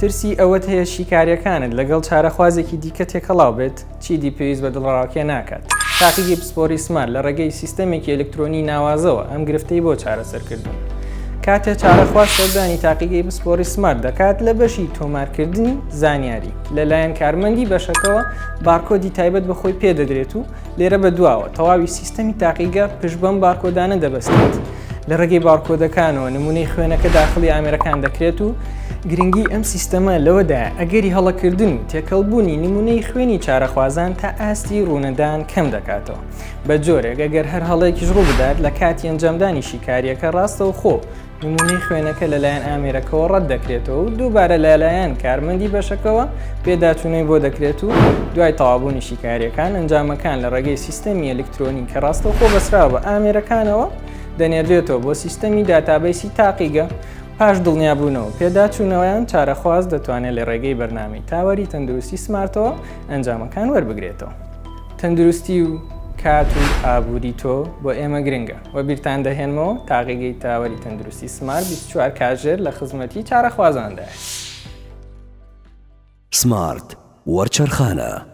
ترسی ئەوەت هەیە شیکارییەکانت لەگەڵ چارەخوازێکی دیکە تێکەڵاو بێت، چیدی پێویست بە دڵەڕاوکێ ناکات. تاقیگەی پسپۆڕی سمارت لە ڕێگەی سیستەمێکی ئەلکترۆنی ناوازەوە ئەم گرفتەی بۆ چارەسەر کردوون. کاتێ چارەخواز سەردانی تاقیگەی پسپۆڕی سمارت دەکات لە بەشی تۆمارکردنی زانیاری لەلایەن کارمەندی بەشەکەوە بارکۆدی تایبەت بە خۆی پێدەدرێت و لێرە بەدواوە تەواوی سیستەمی تاقیگە پشت بەم بارکۆدانە دەبەستێت. لە ڕێگەی بارکۆدەکانەوە نمونەی خوێنەکە داخڵی ئامێرەکان دەکرێت و گرنگی ئەم سیستەمە لەوەدایە ئەگەری هەڵەکردن و تێکەڵبوونی نمونەی خوێنی چارەخوازان تا ئاستی ڕوونەدان کەم دەکاتەوە. بە جۆرێک ئەگەر هەر هەڵەیەکیش ڕووبدات لە کاتی ئەنجامدانی شیکارییەکە ڕاستەوخۆ نمونەی خوێنەکە لەلایەن ئامێرەکەوە ڕەت دەکرێتەوە و دووبارە لەلایەن کارمەندی بەشەکەوە پێداچوونەوەی بۆ دەکرێت و دوای تەواوبوونی شیکارییەکان ئەنجامەکان لە ڕێگەی سیستەمی ئەلکترۆنی کە ڕاستەوخۆ بەسراوە بە ئامێرەکانەوە دەنێردرێتەوە بۆ سیستەمی database ی تاقیگە پاش دڵنیابوونەوە پێداچوونەوەیان چارەخواز دەتوانێت لە ڕێگەی بەرنامەی تاوەری تەندروستی سمارتەوە ئەنجامەکان وەربگرێتەوە. تەندروستی و کات و ئابووری تۆ بۆ ئێمە گرنگە. وەبیرتان دەهێنمەوە تاقیگەی تاوەری تەندروستی سمارت 24 کاژێر لە خزمەتی چارەخوازاندایە. سمارت وەرچەرخانە.